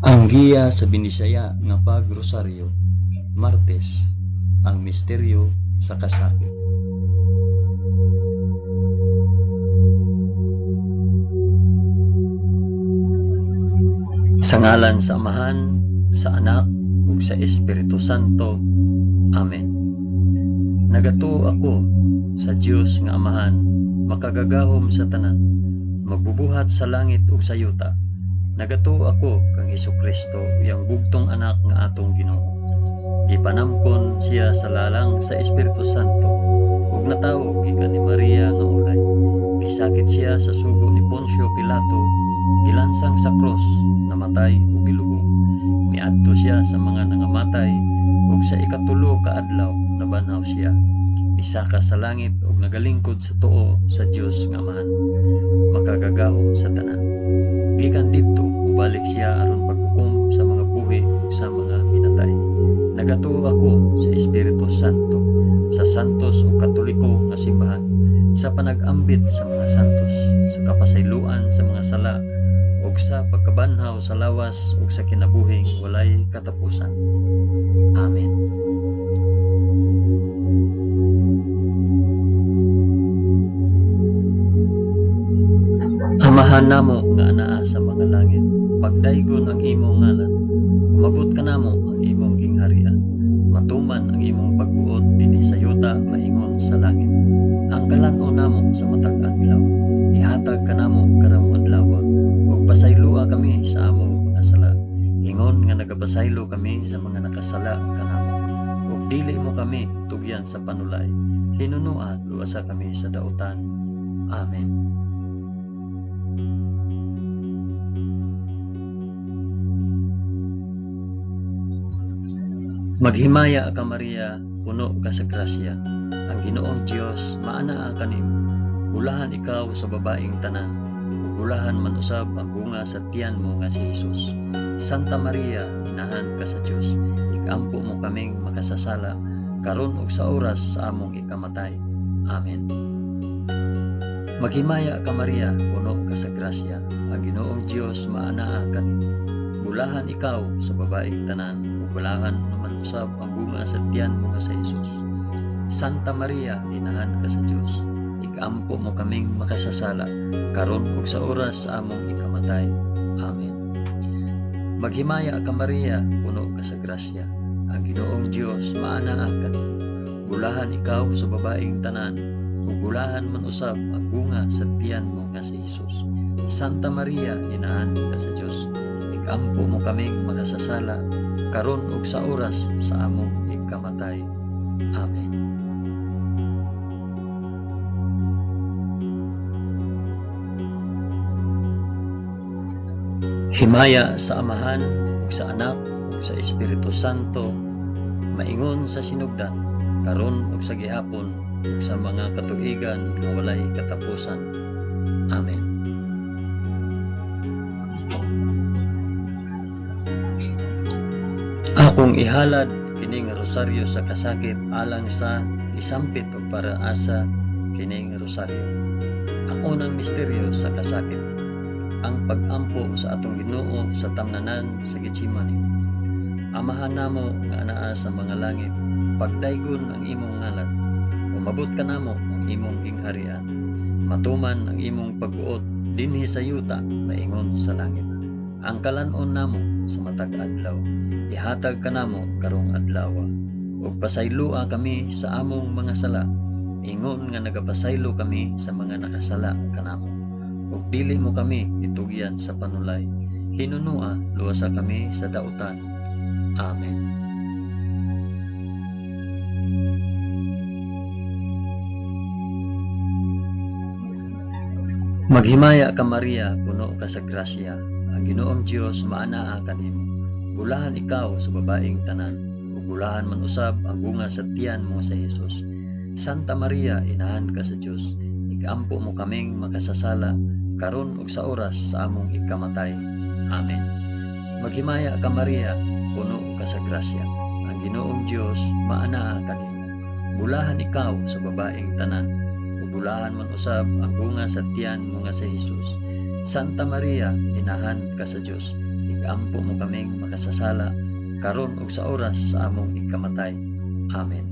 Ang giya sa Binisaya nga pagrosaryo, Martes, ang misteryo sa kasakit. Sa ngalan sa Amahan, sa Anak, ug sa Espiritu Santo. Amen. Nagatuo ako sa Dios nga Amahan, makagagahom sa tanan, magbubuhat sa langit ug sa yuta. Nagatuo ako kang Hesukristo, iyang bugtong anak nga atong Ginoo. Gipanamkon siya sa lalang sa Espiritu Santo ug natawo gikan ni Maria nga ulay. Gisakit siya sa sugo ni Poncio Pilato, gilansang sa krus, namatay ug gilubong. Miadto siya sa mga nangamatay ug sa ikatulo ka adlaw nabanhaw siya. Misaka sa langit ug nagalingkod sa tuo sa Dios nga Amahan, makagagahom sa tanan. Gikan didto mobalik siya aron paghukom sa mga buhi ug sa mga pinatay. Nagatuo ako sa Espiritu Santo, sa santos ug katoliko nga simbahan, sa panag-ambit sa mga santos, sa kapasayloan sa mga sala, ug sa pagkabanhaw sa lawas ug sa kinabuhing walay katapusan. Amen. Amahan namo nga anaa sa mga langit, pagdaygon ang imong ngalan, umabot kanamo ang imong gingharian, matuman ang imong pagbuot dinhi sa yuta maingon sa langit. Ang kalan-on namo sa matag adlaw, ihatag kanamo karong adlaw, ug pasayloa kami sa among mga sala, ingon nga nagapasaylo kami sa mga nakasala kanamo. Ug dili mo kami tugyan sa panulay, hinunua luwasa kami sa dautan. Amen. Maghimaya ka Maria, puno ka sa grasya. Ang Ginoong Dios maanaa kanimo. Bulahan ikaw sa babaeng tanan, ug bulahan man usab ang bunga sa tiyan mo nga si Hesus. Santa Maria, inahan ka sa Dios, ikampo mo kaming makasasala karon ug sa oras sa among ikamatay. Amen. Maghimaya ka Maria, puno ka sa grasya. Ang Ginoong Dios maanaa kanimo. Bulahan ikaw sa babaeng tanan, ug bulahan naman usab ang bunga sa tiyan mo nga si Hesus. Santa Maria, inahan ka sa Dios, ikampo mo kaming makasasala karon ug sa oras sa among ikamatay. Amen. Maghimaya ka Maria, puno ka sa grasya. Ang Ginoong Dios maanaa kanimo. Bulahan ikaw sa babaeng tanan, ug bulahan man usab ang bunga sa tiyan mo nga si Hesus. Santa Maria, inahan ka sa Dios, ikampo mo kaming makasasala karon ug sa oras sa among ikamatay. Amen. Himaya sa Amahan ug sa Anak ug sa Espiritu Santo, maingon sa sinugdan, karon ug sa gihapon ug sa mga katuigan nga walay katapusan. Amen. Akong ihalad kini nga rosaryo sa kasakit alang sa isampit og para asa kini nga rosaryo. Ang unang misteryo sa kasakit, ang pag-ampo sa atong Ginoo sa tamnanan sa Getsemani. Amahan namo nga anaa sa mga langit, pagdaygon ang imong ngalan, umabot kanamo ang imong gingharian, matuman ang imong pagbuot dinhi sa yuta maingon sa langit. Ang kalan-on namo sa matag adlaw, ihatag kanamo karong adlaw, ug pasayloa kami sa among mga sala, ingon nga nagapasaylo kami sa mga nakasala kanamo. Ug dili mo kami itugyan sa panulay, hinunua luwasa kami sa dautan. Amen. Maghimaya ka Maria, puno ka sa grasya. Ang Ginoong Dios maanaa kanimo. Bulahan ikaw sa babaeng tanan, ug bulahan man usab ang bunga sa tiyan mo sa Hesus. Santa Maria, inahan ka sa Dios, ikampo mo kaming makasasala karon ug sa oras sa among ikamatay. Amen. Maghimaya ka Maria, puno ka sa grasya. Ang Ginoong Dios maanaa kanimo. Bulahan ikaw sa babaeng tanan, ug bulahan man usab ang bunga sa tiyan mo nga si Hesus. Santa Maria, inahan ka sa Dios, Igampo mo kaming makasasala, karon ug sa oras sa among ikamatay. Amen.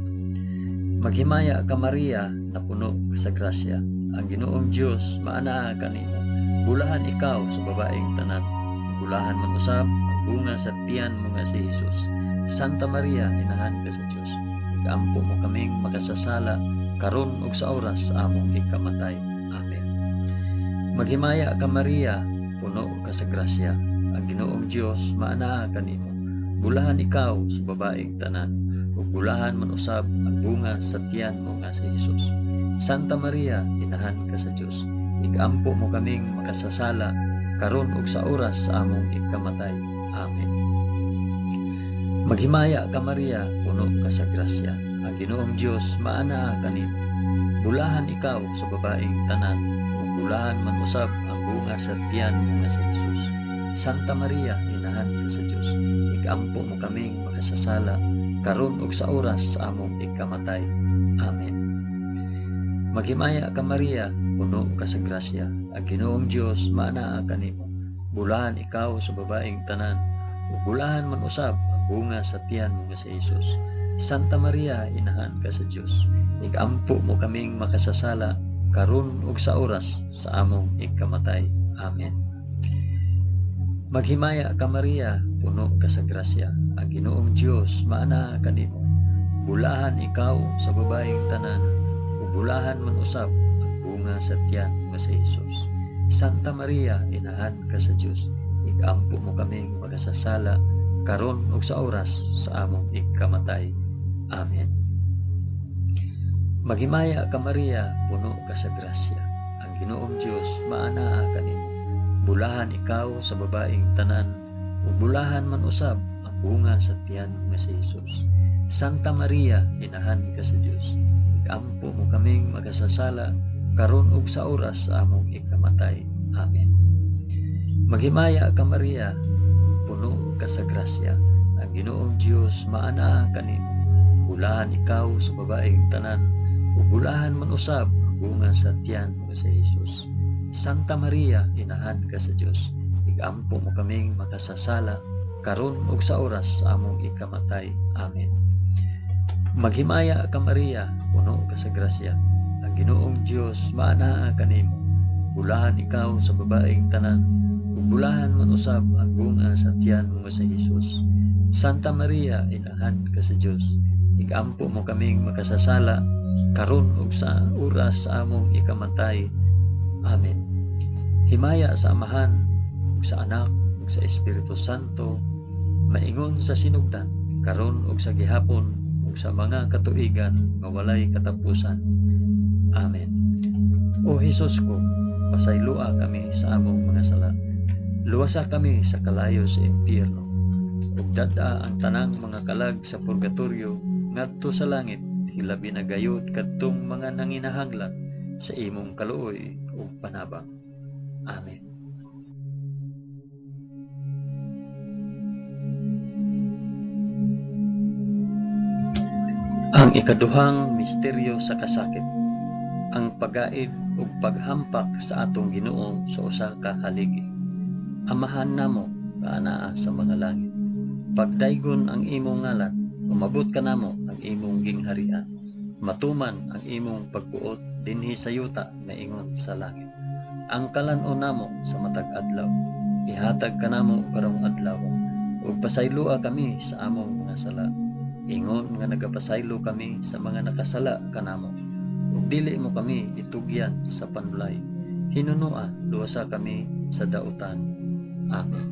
Maghimaya ka Maria, napuno ka sa grasya. Ang Ginoong Dios maanaa kanimo. Bulahan ikaw sa babaeng tanan. Bulahan man usab ang bunga sa tiyan mo nga si Jesus. Santa Maria, inahan ka sa Dios. Igampo mo kaming makasasala karon ug sa oras sa among ikamatay. Amen. Maghimaya ka Maria, puno ka sa grasya. Ang Ginoong Dios maanaa kanimo. Bulahan ikaw sa babaeng tanan, ug bulahan man usab ang bunga sa tiyan mo nga si Jesus. Santa Maria, inahan ka sa Dios. Igampo mo kaming makasasala karon ug sa oras sa among ikamatay. Amen. Maghimaya ka Maria, puno ka sa grasya. Ang Ginoong Dios maanaa kanimo. Bulahan ikaw sa babaeng tanan, ug bulahan man usab ang bunga sa tiyan mo nga si Jesus. Santa Maria, inahan ka sa Dios. Igampo mo kaming makasasala karon ug sa oras sa among ikamatay. Amen. Maghimaya ka Maria, puno ka sa grasya. Ang Ginoong Dios maanaa kanimo. Bulahan ikaw sa babaeng tanan, ug bulahan man usab ang bunga sa tiyan mo nga si Jesus. Santa Maria, inahan ka sa Dios. Igampo mo kaming makasasala karon ug sa oras sa among ikamatay. Amen. Maghimaya ka Maria, puno ka sa grasya. Ang Ginoong Dios maanaa kanimo. Bulahan ikaw sa babaeng tanan, ug bulahan man usab ang bunga sa tiyan mo si Jesus. Santa Maria, inahan ka sa Dios. Igampo mo kaming makasasala karon ug sa oras sa among ikamatay. Amen. Maghimaya ka Maria, puno ka sa grasya. Ang Ginoong Dios maanaa kanimo. Bulahan ikaw sa babaeng tanan, ug bulahan man usab ang bunga sa tiyan mo nga si Jesus. Santa Maria, inahan ka sa Dios. Igampo mo kaming makasasala karon ug sa oras sa among ikamatay. Amen. Maghimaya ka Maria, puno ka sa grasya. Ang Ginoong Dios maanaa kanimo. Bulahan ikaw sa babaeng tanan, ug bulahan man usab ang bunga sa tiyan mo sa Jesus. Santa Maria, inahan ka sa Dios. Igampo mo kaming makasasala karon ug sa oras sa among ikamatay. Amen. Maghimaya ka Maria, puno ka sa grasya. Ang Ginoong Dios maanaa kanimo. Bulahan ikaw sa babaeng tanan, ug bulahan man usab ang bunga sa tiyan mo nga si Jesus. Santa Maria, inahan ka sa Dios. Igampo mo kaming makasasala karon ug sa oras sa among ikamatay. Amen. Himaya sa Amahan, ug sa Anak, ug sa Espiritu Santo, maingon sa sinugdan, karon ug sa gihapon, ug sa mga katuigan nga walay katapusan. Amen. O Hesus ko, pasayloa kami sa among mga sala. Luwasa kami sa kalayo sa impyerno. Ug dad-a ang tanang mga kalag sa purgatorio ngadto sa langit, hilabi na gayud kadtong mga nanginahanglan sa imong kaluoy ug panabang. Amen. Ang ikaduhang misteryo sa kasakit, ang pagaid ug paghampak sa atong Ginoo sa usa ka haligi. Amahan namo nga anaa sa mga langit. Pagdaygon ang imong ngalan, umabot kanamo ang imong gingharian. Matuman ang imong pagbuot dinhi sa yuta maingon sa langit. Ang kalan-on namo sa matag adlaw, ihatag kanamo karong adlaw, ug pasayloa kami sa among mga sala, ingon nga nagapasaylo kami sa mga nakasala kanamo. Ug dili mo kami itugyan sa panulay, hinunoa luwasa kami sa dautan. Amen.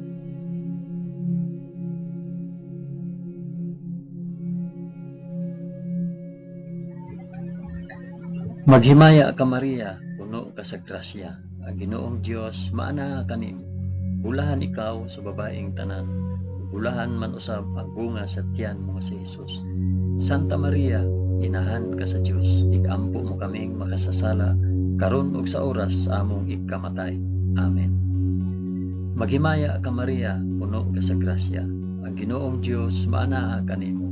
Maghimaya ka Maria, puno ka sa grasya. Ang Ginoong Dios maanaa kanimo. Bulahan ikaw sa babaeng tanan, bulahan man usab ang bunga sa tiyan mo nga si Jesus. Santa Maria, inahan ka sa Dios, igampo mo kaming makasasala karon ug sa oras sa among ikamatay. Amen. Maghimaya ka Maria, puno ka sa grasya. Ang Ginoong Dios maanaa kanimo.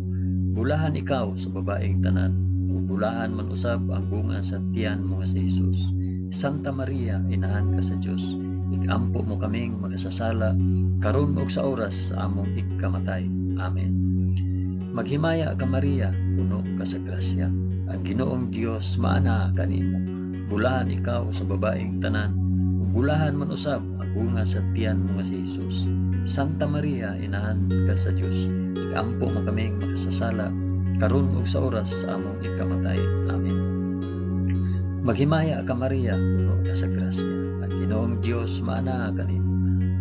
Bulahan ikaw sa babaeng tanan, ug bulahan man usab ang bunga sa tiyan mo nga si Jesus. Santa Maria, inahan ka sa Dios, Ikampo mo kaming makasasala, karon ug sa oras sa among ikamatay. Amen. Maghimaya ka Maria, puno ka sa grasya. Ang Ginoong Dios maana kanimo. Bulahan ikaw sa babaeng tanan, ug bulahan man usab ang bunga sa tiyan mo nga si Jesus. Santa Maria, inahan ka sa Dios, ikampo mo kaming makasasala, karon ug sa oras sa among ikamatay. Amen. Maghimaya ka Maria, puno ka sa grasya. Ang Ginoong Dios maana kanimo.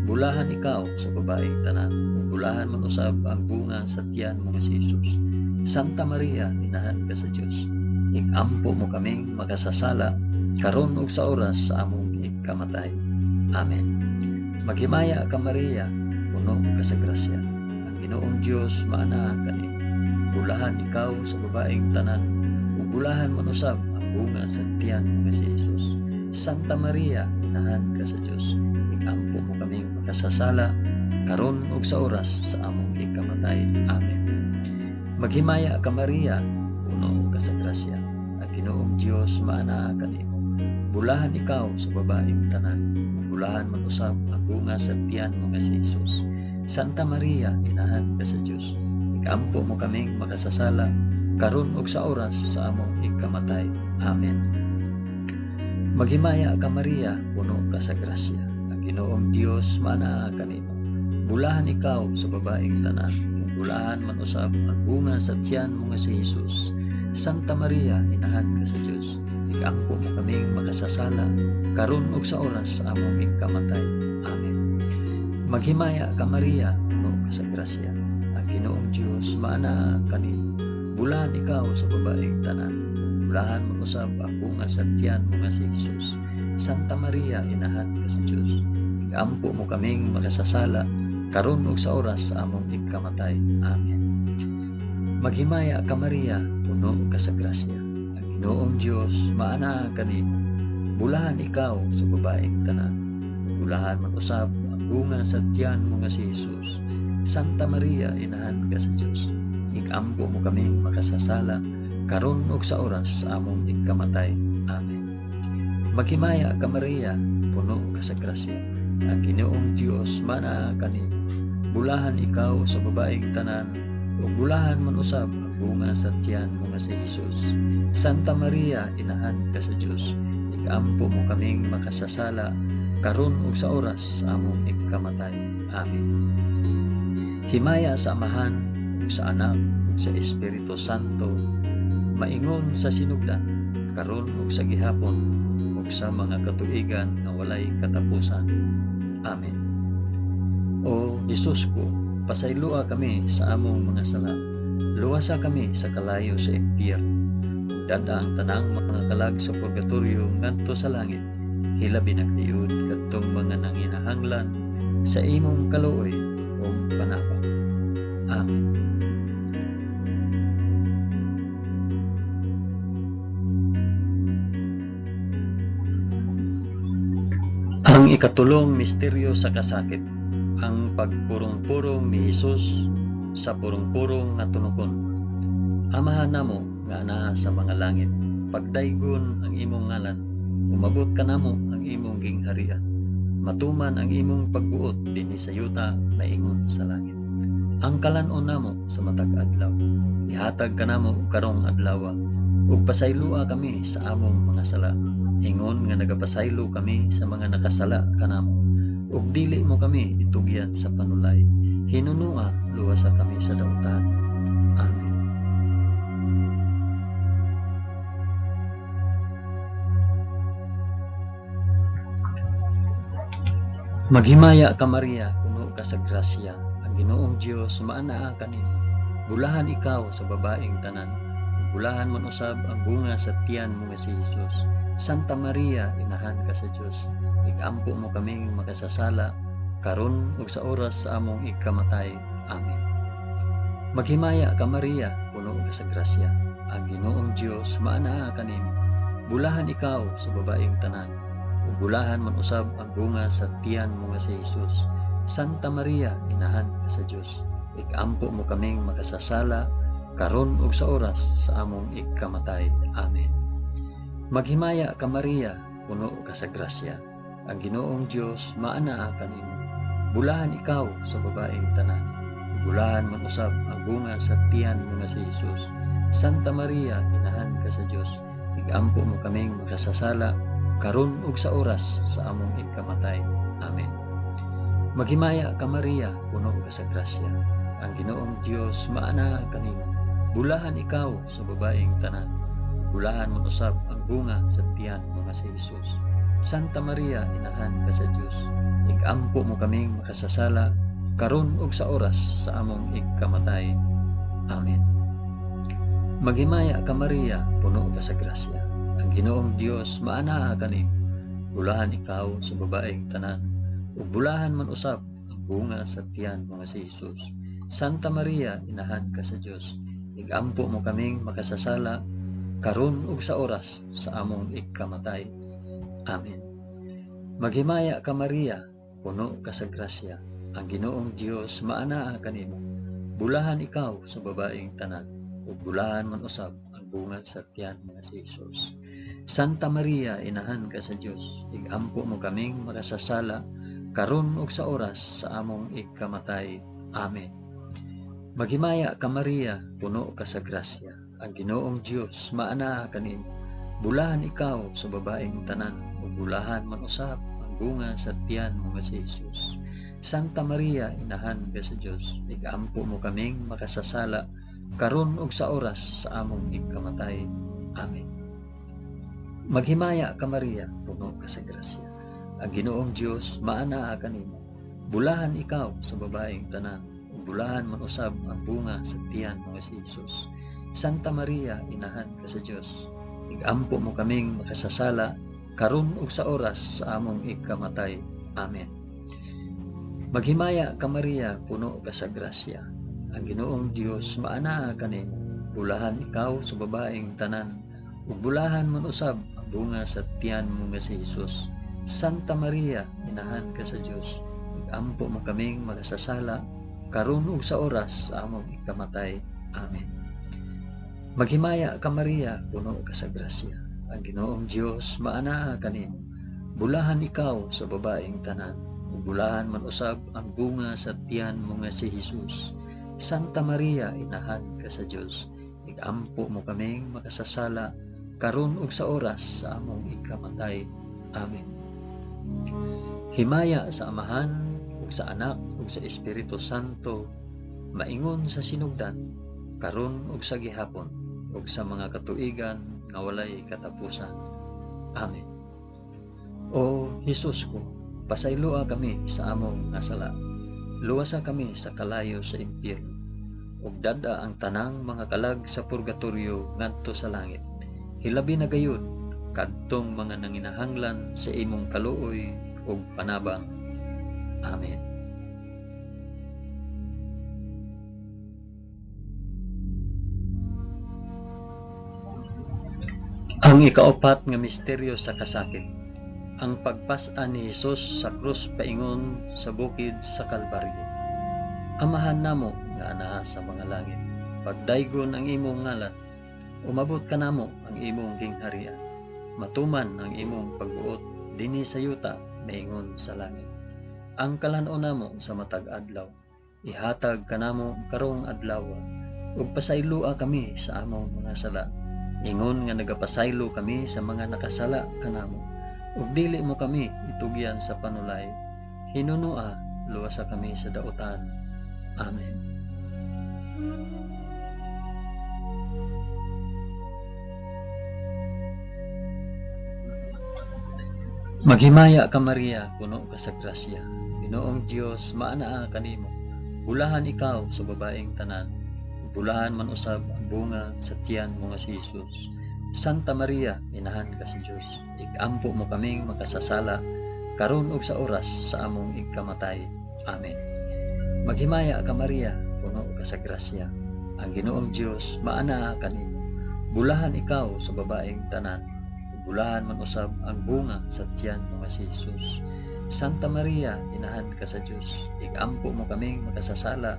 Bulahan ikaw sa babaeng tanan, ug bulahan man usab ang bunga sa tiyan mo nga si Jesus. Santa Maria, inahan ka sa Dios, ikampo mo kaming makasasala, karon ug sa oras sa among ikamatay. Amen. Maghimaya ka Maria, puno ka sa grasya. Ang Ginoong Dios maana kanimo. Bulahan ikaw sa babaeng tanan, ug bulahan man usab ang bunga sa tiyan mo nga si Jesus. Santa Maria, inahan ka sa Dios, ikampo mo kaming makasasala, karon ug sa oras sa among ikamatay. Amen. Maghimaya ka Maria, puno ka sa grasya. Ang Ginoong Dios maana kanimo. Bulahan ikaw sa babaeng tanan, ug bulahan man usab ang bunga sa tiyan mo nga si Jesus. Santa Maria, inahan ka sa Dios, ikampo mo kaming makasasala, karon ug sa oras sa among ikamatay. Amen. Maghimaya ka Maria, puno ka sa grasya. Ang Ginoong Dios maana kanimo. Bulahan ikaw sa babaeng tanan, ug bulahan man usab ang bunga sa tiyan mo nga si Jesus. Santa Maria, inahan ka sa Dios, ikampo mo kaming makasasala, karon ug sa oras sa among ikamatay. Amen. Maghimaya ka Maria, puno ka sa grasya. Ang Ginoong Dios maana kanimo. Bulahan ikaw sa babaeng tanan, ug bulahan man usab ang bunga sa tiyan mo nga si Jesus. Santa Maria, inahan ka sa Dios, ikampo mo kaming makasasala, karon ug sa oras sa among ikamatay. Amen. Maghimaya ka Maria, puno ka sa grasya. Ang Ginoong Dios maana kanimo. Bulahan ikaw sa babaeng tanan, ug bulahan man usab ang bunga sa tiyan mo nga si Jesus. Santa Maria, inahan ka sa Dios, ikampo mo kaming makasasala, karon ug sa oras sa among ikamatay. Amen. Maghimaya ka Maria, puno ka sa grasya. Ang Ginoong Dios maana kanimo. Bulahan ikaw sa babaeng tanan, ug bulahan man usab ang bunga sa tiyan mo nga si Jesus. Santa Maria, inahan ka sa Dios, ikampo mo kaming makasasala, karon ug sa oras sa among ikamatay. Amen. Himaya sa Amahan, ug sa Anak, ug sa Espiritu Santo, maingon sa sinugdan, karon ug sa gihapon, ug sa mga katuigan nga walay katapusan. Amen. O Jesus ko, pasayloa kami sa among mga sala. Luwasa kami sa kalayo sa impyerno. Dad-a ang tanang mga kalag sa purgatorio ngadto sa langit. Hilabi na gayud kadtong mga nanginahanglan sa imong kaluoy ug panabang. Amen. Ang ikatulong misteryo sa kasakit, ang pagpurong-purong ni Hesus sa purong-purong nga tunokon. Amahan namo nga anaa sa mga langit, pagdaygon ang imong ngalan, umabot kanamo ang imong gingharian. Matuman ang imong pagbuot dinhi sa yuta maingon sa langit. Ang kalan-on namo sa matag adlaw, ihatag kanamo karong adlaw, ug pasayloa kami sa among mga sala, ingon nga nagapasaylo kami sa mga nakasala kanamo. Ug dili mo kami itugyan sa panulay, hinunua luwasa kami sa dautan. Amen. Maghimaya ka Maria, puno ka sa grasya, ang Ginoong Dios maanaa kanimo. Bulahan ikaw sa babaeng tanan, ug bulahan man usab ang bunga sa tiyan mo nga si Jesus. Santa Maria, inahan ka sa Dios, igampo mo kaming makasasala, karon ug sa oras sa among ikamatay. Amen. Maghimaya ka Maria, puno ka sa grasya, ang Ginoong Dios maanaa kanimo. Bulahan ikaw sa babaeng tanan, ug bulahan man usab ang bunga sa tiyan mo nga si Jesus. Santa Maria, inahan ka sa Dios, ikampo mo kaming makasasala, karon ug sa oras sa among ikamatay. Amen. Maghimaya ka Maria, puno ka sa grasya, Ang Ginoong Dios maanaa kanimo. Bulahan ikaw sa babaeng tanan. Bulahan man usab ang bunga sa tiyan mo nga si Jesus. Santa Maria, inahan ka sa Dios, igampo mo kaming makasasala karon ug sa oras sa among ikamatay. Amen. Maghimaya ka Maria, puno ka sa grasya. Ang Ginoong Dios maanaa kanimo. Bulahan ikaw sa babaeng tanan. Bulahan man usab ang bunga sa tiyan mo nga si Jesus. Santa Maria, inahan ka sa Dios, igampo mo kaming makasasala karon ug sa oras sa among ikamatay. Amen. Maghimaya ka Maria, puno ka sa grasya. Ang Ginoong Dios maanaa kanimo. Bulahan ikaw sa babaeng tanan, ug bulahan man usab ang bunga sa tiyan mo nga si Jesus. Santa Maria, inahan ka sa Dios, igampo mo kaming makasasala karon ug sa oras sa among ikamatay. Amen. Maghimaya ka Maria, puno ka sa grasya. Ang Ginoong Dios maanaa kanimo. Bulahan ikaw sa babaeng tanan, ug bulahan man usab ang bunga sa tiyan mo nga si Jesus. Santa Maria, inahan ka sa Dios, igampo mo kaming makasasala karon ug sa oras sa among ikamatay. Amen. Maghimaya ka Maria, puno ka sa grasya. Ang Ginoong Dios maanaa kanimo. Bulahan ikaw sa babaeng tanan, ug bulahan man usab ang bunga sa tiyan mo nga si Jesus. Santa Maria, inahan ka sa Dios, igampo mo kaming makasasala karon ug sa oras sa among ikamatay. Amen. Maghimaya ka Maria, puno ka sa grasya. Ang Ginoong Dios maanaa kanimo. Bulahan ikaw sa babaeng tanan, ug bulahan man usab ang bunga sa tiyan mo nga si Jesus. Santa Maria, inahan ka sa Dios, igampo mo kaming makasasala karon ug sa oras sa among ikamatay. Amen. Maghimaya ka Maria, puno ka sa grasya. Ang Ginoong Dios maanaa kanimo. Bulahan ikaw sa babaeng tanan, ug bulahan man usab ang bunga sa tiyan mo nga si Jesus. Santa Maria, inahan ka sa Dios, igampo mo kaming makasasala karon ug sa oras sa among ikamatay. Amen. Maghimaya ka Maria, puno ka sa grasya. Ang Ginoong Dios maanaa kanimo. Bulahan ikaw sa babaeng tanan, ug bulahan man usab ang bunga sa tiyan mo nga si Jesus. Santa Maria, inahan ka sa Dios, igampo mo kaming makasasala karon ug sa oras sa among ikamatay. Amen. Himaya sa Amahan ug sa Anak ug sa Espiritu Santo, maingon sa sinugdan, karon ug sa gihapon, ug sa mga katuigan nga walay katapusan. Amen. O Hesus ko, pasayloa kami sa among nga sala. Luwasa kami sa kalayo sa impyerno, ug dad-a ang tanang mga kalag sa purgatorio ngadto sa langit. Hilabi na gayud kadtong mga nanginahanglan sa imong kaluoy ug panabang. Amen. Ang ikaapat nga misteryo sa kasakit, ang pagpas-an ni Hesus sa krus paingon sa bukid sa Kalbaryo. Amahan namo nga anaa sa mga langit, pagdaygon ang imong ngalan, umabot kanamo ang imong gingharian, matuman ang imong pagbuot dinhi sa yuta maingon sa langit. Ang kalan-on namo sa matag adlaw, ihatag kanamo karong adlaw, ug pasayloa kami sa among mga sala, ingon nga nagapasaylo kami sa mga nakasala kanamo, ug dili mo kami itugyan sa panulay, hinunoa luwasa kami sa dautan. Amen. Maghimaya ka Maria, puno ka sa grasya. Ginoong Dios maanaa kanimo. Bulahan ikaw sa babaeng tanan, bulahan man usab ang bunga sa tiyan mo nga si Jesus. Santa Maria, inahan ka sa Dios, ikampo mo kaming makasasala karon ug sa oras sa among ikamatay. Amen. Maghimaya ka Maria, puno ka sa grasya. Ang Ginoong Dios maanaa kanimo. Bulahan ikaw sa babaeng tanan, bulahan man usab ang bunga sa tiyan mo nga si Jesus. Santa Maria, inahan ka sa Dios, ikampo mo kaming makasasala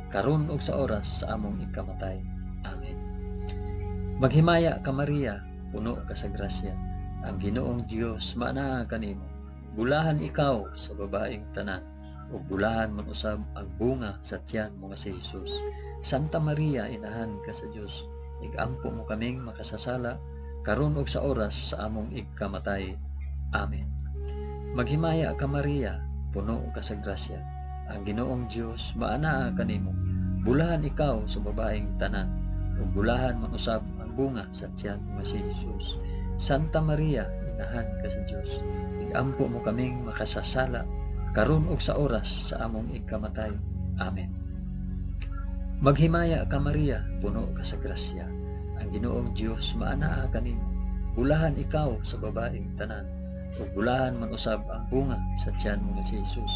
karon ug sa oras sa among ikamatay. Amen. Maghimaya ka Maria, puno ka sa grasya. Ang Ginoong Dios maanaa kanimo. Bulahan ikaw sa babaeng tanan, ug bulahan man usab ang bunga sa tiyan mo nga si Hesus. Santa Maria, inahan ka sa Dios, igampo mo kaming makasasala karon ug sa oras sa among igkamatay. Amen. Maghimaya ka Maria, puno ka sa grasya. Ang Ginoong Dios maanaa kanimo. Bulahan ikaw sa babaeng tanan, ug bulahan man usab ang bunga sa tiyan mo nga si Hesus. Santa Maria, inahan ka sa Dios, igampo mo kaming makasasala karon ug sa oras sa among igkamatay. Amen. Maghimaya ka Maria, puno ka sa grasya. Ang Ginoong Dios maanaa kanimo. Bulahan ikaw sa babaeng tanan, ug bulahan man usab ang bunga sa tiyan mo nga si Hesus.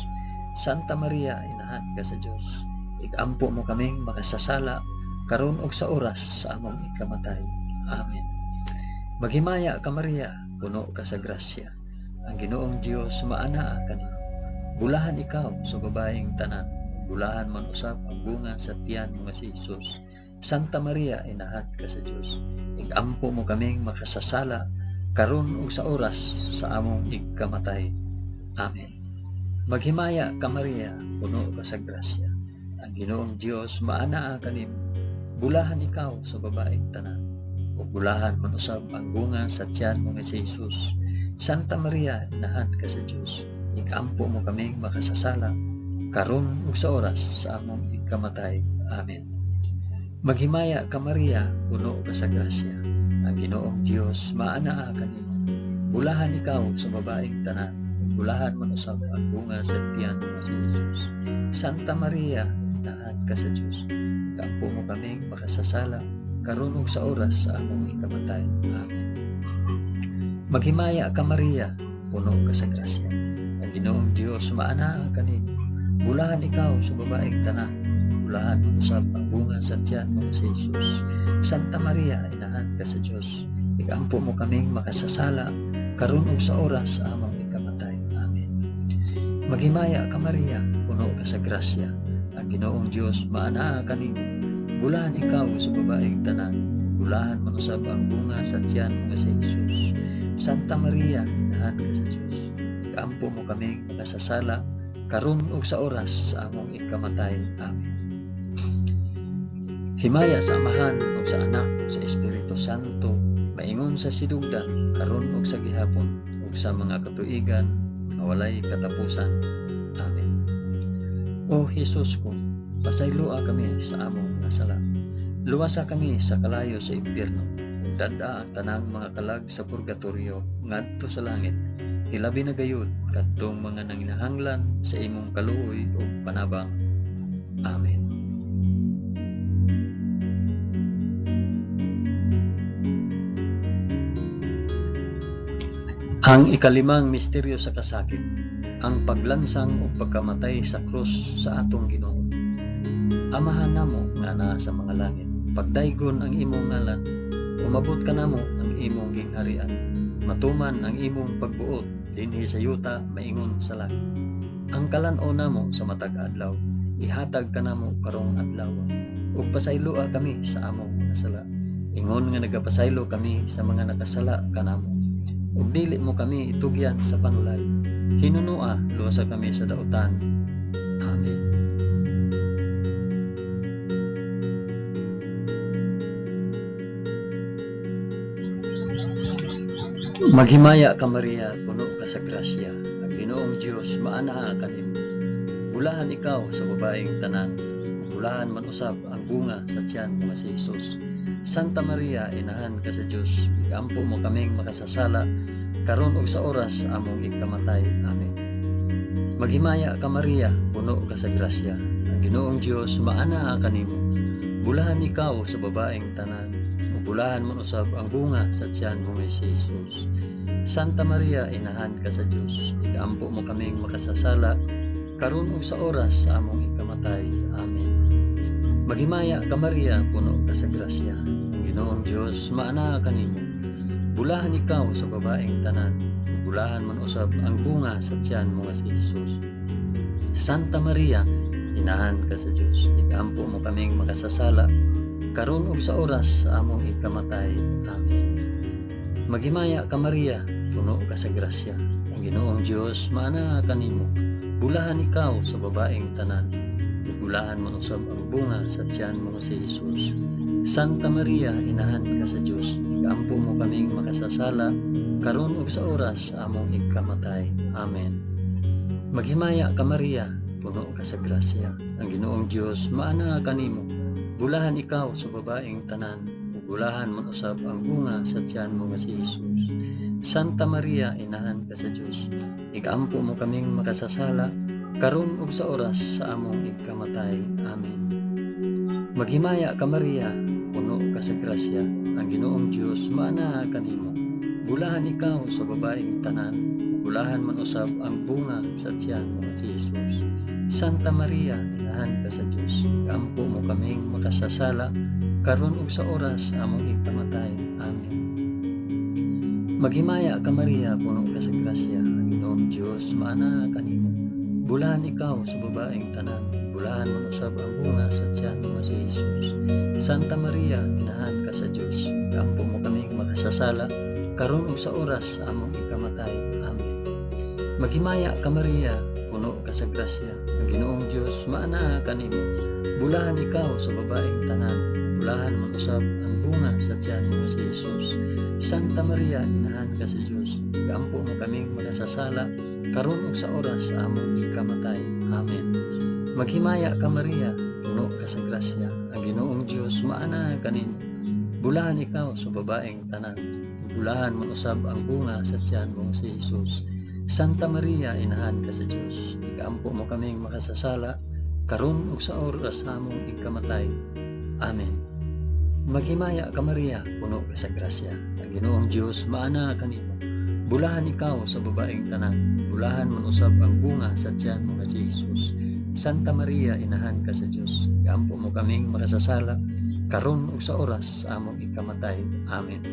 Santa Maria, inahan ka sa Dios, igampo mo kaming makasasala karon ug sa oras sa among ikamatay. Amen. Maghimaya ka Maria, puno ka sa grasya. Ang Ginoong Dios maanaa kanimo. Bulahan ikaw sa babaeng tanan, ug bulahan man usab ang bunga sa tiyan mo nga si Hesus. Santa Maria, inahan ka sa Dios, igampo mo kaming makasasala karon ug sa oras sa among igkamatay. Amen. Maghimaya ka Maria, puno ka sa grasya. Ang Ginoong Dios maanaa kanimo. Bulahan ikaw sa babaeng tanan, ug bulahan man usab ang bunga sa tiyan mo nga si Hesus. Santa Maria, inahan ka sa Dios, igampo mo kaming makasasala karon ug sa oras sa among igkamatay. Amen. Maghimaya ka Maria, puno ka sa grasya. Ang Ginoong Dios maanaa kanimo. Bulahan ikaw sa babaeng tanan, ug bulahan man usab ang bunga sa tiyan mo nga si Hesus. Santa Maria, inahan ka sa Dios, igampo mo kaming makasasala karon ug sa oras sa among ikamatay. Amen. Maghimaya ka Maria, puno ka sa grasya. Ang Ginoong Dios maanaa kanimo. Bulahan ikaw sa babaeng tanan, bulahan man usab ang bunga sa tiyan mo nga si Hesus. Santa Maria, inahan ka sa Dios, igampo mo kaming makasasala karon ug sa oras sa among ikamatay. Amen. Maghimaya ka Maria, puno ka sa grasya. Ang Ginoong Dios maanaa kanimo. Bulahan ikaw sa babaeng tanan, bulahan man usab ang bunga sa tiyan mo nga si Hesus. Santa Maria, inahan ka sa Dios, igampo mo kaming makasasala karon ug sa oras sa among ikamatay. Amen. Himaya sa Amahan ug sa Anak ug sa Espiritu Santo, maingon sa sidugdan, karon ug sa gihapon, ug sa mga katuigan nga walay katapusan. Amen. O Hesus ko, pasayloa kami sa among mga sala. Luwasa kami sa kalayo sa impyerno, ug dad-a ang tanang mga kalag sa purgatorio ngadto sa langit. Hilabi na gayud kadtong mga nanginahanglan sa imong kaluoy ug panabang. Amen. Ang ikalimang misteryo sa kasakit, ang paglansang ug pagkamatay sa krus sa atong Ginoo. Amahan namo nga naa sa mga langit, pagdaygon ang imong ngalan, umabot kanamo ang imong gingharian, matuman ang imong pagbuot dinhi sa yuta maingon sa langit. Ang kalan-on namo sa matag adlaw, ihatag kanamo karong adlaw, ug pasayloa kami sa among mga sala, ingon nga nagapasaylo kami sa mga nakasala kanamo. Ug dili mo kami itugyan sa panulay, hinunua luwasa kami sa dautan. Amen. Maghimaya ka Maria, puno ka sa grasya. Ang Ginoong Dios maanaa kanimo. Bulahan ikaw sa babaeng tanan, bulahan man usab ang bunga sa tiyan mo nga si Hesus. Santa Maria, inahan ka sa Dios, igampo mo kaming makasasala karon ug sa oras sa among ikamatay. Amen. Maghimaya ka Maria, puno ka sa grasya. Ang Ginoong Dios maanaa kanimo. Bulahan ikaw sa babaeng tanan, ug bulahan man usab ang bunga sa tiyan mo nga si Hesus. Santa Maria, inahan ka sa Dios, igampo mo kaming makasasala karon ug sa oras sa among ikamatay. Amen. Maghimaya ka Maria, puno ka sa grasya. Ang Ginoong Dios maanaa kanimo. Bulahan ikaw sa babaeng tanan, ug bulahan man usab ang bunga sa tiyan mo nga si Hesus. Santa Maria, inahan ka sa Dios, igampo mo kaming makasasala karon ug sa oras sa among ikamatay. Amen. Maghimaya ka Maria, puno ka sa grasya. Ang Ginoong Dios maanaa kanimo. Bulahan ikaw sa babaeng tanan. Ug bulahan man usab ang bunga sa tiyan mo nga si Jesus. Santa Maria, inahan ka sa Dios, igaampo mo kaming makasasala karon ug sa oras sa among ikamatay. Amen. Maghimaya ka Maria, puno ka sa grasya. Ang Ginoong Dios maanaa kanimo. Bulahan ikaw sa babaeng tanan, ug bulahan man usab ang bunga sa tiyan mo nga si Jesus. Santa Maria, inahan ka sa Dios, igaampo mo kaming makasasala karon ug sa oras sa among ikamatay. Amen. Maghimaya ka Maria, puno ka sa grasya. Ang Ginoong Dios maanaa kanimo. Bulahan ikaw sa babaeng tanan, ug bulahan man usab ang bunga sa tiyan mo nga si Jesus. Santa Maria, inahan ka sa Dios, igaampo mo kaming makasasala karon ug sa oras sa among ikamatay. Amen. Maghimaya ka Maria, puno ka sa grasya. Ang Ginoong Dios maanaa kanimo. Bulahan ikaw sa babaeng tanan, bulahan man usab ang bunga sa tiyan mo nga si Jesus. Santa Maria, inahan ka sa Dios, igaampo mo kaming makasasala karon ug sa oras sa among ikamatay. Amen. Maghimaya ka Maria, puno ka sa grasya. Ang Ginoong Dios maanaa kanimo. Bulahan ikaw sa babaeng tanan, bulahan man usab ang bunga sa tiyan mo nga si Jesus. Santa Maria, inahan ka sa Dios, igaampo mo kaming makasasala karon ug sa oras sa among ikamatay. Amen. Maghimaya ka Maria, puno ka sa grasya. Ang Ginoong Dios maanaa kanimo. Bulahan ikaw sa babaeng tanan, bulahan man usab ang bunga sa tiyan mo nga si Jesus. Santa Maria, inahan ka sa Dios, igaampo mo kaming makasasala karon ug sa oras sa among ikamatay. Amen. Maghimaya ka Maria, puno ka sa grasya. Ang Ginoong Dios maanaa kanimo. Bulahan ikaw sa babaeng tanan, bulahan man usab ang bunga sa tiyan mo nga si Jesus. Santa Maria, inahan ka sa Dios, igaampo mo kaming makasasala karon ug sa oras sa among ikamatay. Amen.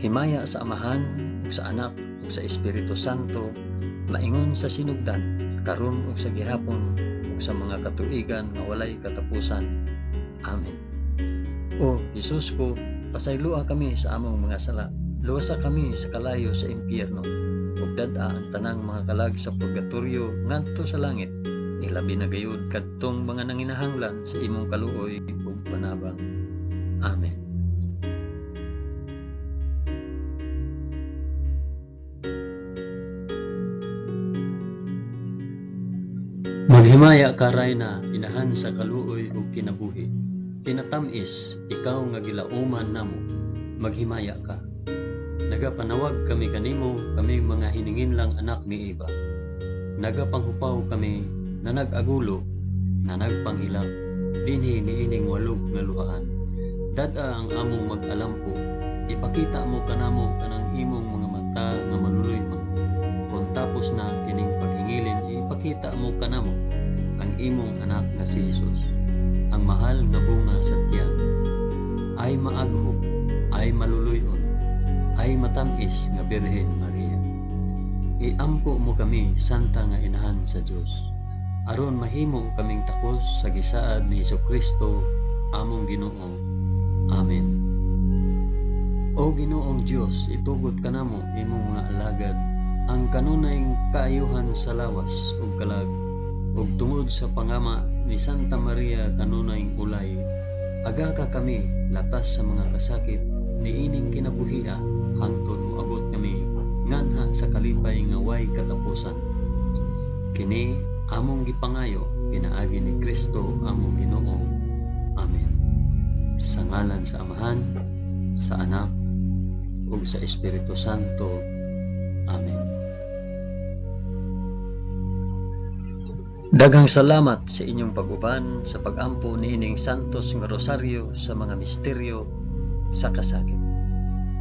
Himaya sa Amahan ug sa Anak ug sa Espiritu Santo, maingon sa sinugdan, karon ug sa gihapon ug sa mga katuigan nga walay katapusan. Amen. O Jesus ko, pasayloa kami sa among mga sala. Luwasa kami sa kalayo sa impyerno, ug dad-a ang tanang mga kalag sa purgatorio ngadto sa langit. Ilabi na gayud kadtong mga nanginahanglan sa imong kaluoy ug panabang. Amen. Maghimaya ka Rayna, inahan sa kaluoy ug kinabuhi. Kinatam-is, ikaw nga gilauman namo, maghimaya ka. Nagapanawag kami kanimo, kami mga hininginlang anak ni Eva. Nagapanghupaw kami na nag-agulo, na nagpanghilak, dinhi niining walog nga luhaan. Dad-a ang among mag-alampo, ipakita mo kanamo kanang imong mga mata nga maluluy-on. Kon tapos na kining paghingilin, ipakita mo kanamo ang imong anak nga si Jesus, ang mahal nga bunga sa tiyan. Ay maaghop, ay maluluy-on, ay matam-is nga Birhen Maria. Iampo mo kami, Santa nga Inahan sa Dios, aron mahimo kaming takos sa gisaad ni Hesukristo among Ginoo. Amen. O Ginoong Dios, itugot kanamo imong mga alagad ang kanunay kaayuhan sa lawas ug kalag, ug tungod sa pangama ni Santa Maria kanunay ulay, agaka kami latas sa mga kasakit niining kinabuhia hangtod moabot kami nganha sa kalipay nga way katapusan. Kini among gipangayo pinaagi ni Kristo among Ginoo. Amen. Sa ngalan sa Amahan, sa Anak, ug sa Espiritu Santo. Amen. Daghang salamat sa inyong pag-uban sa pag-ampo niining Santos nga Rosaryo sa mga misteryo sa kasakit.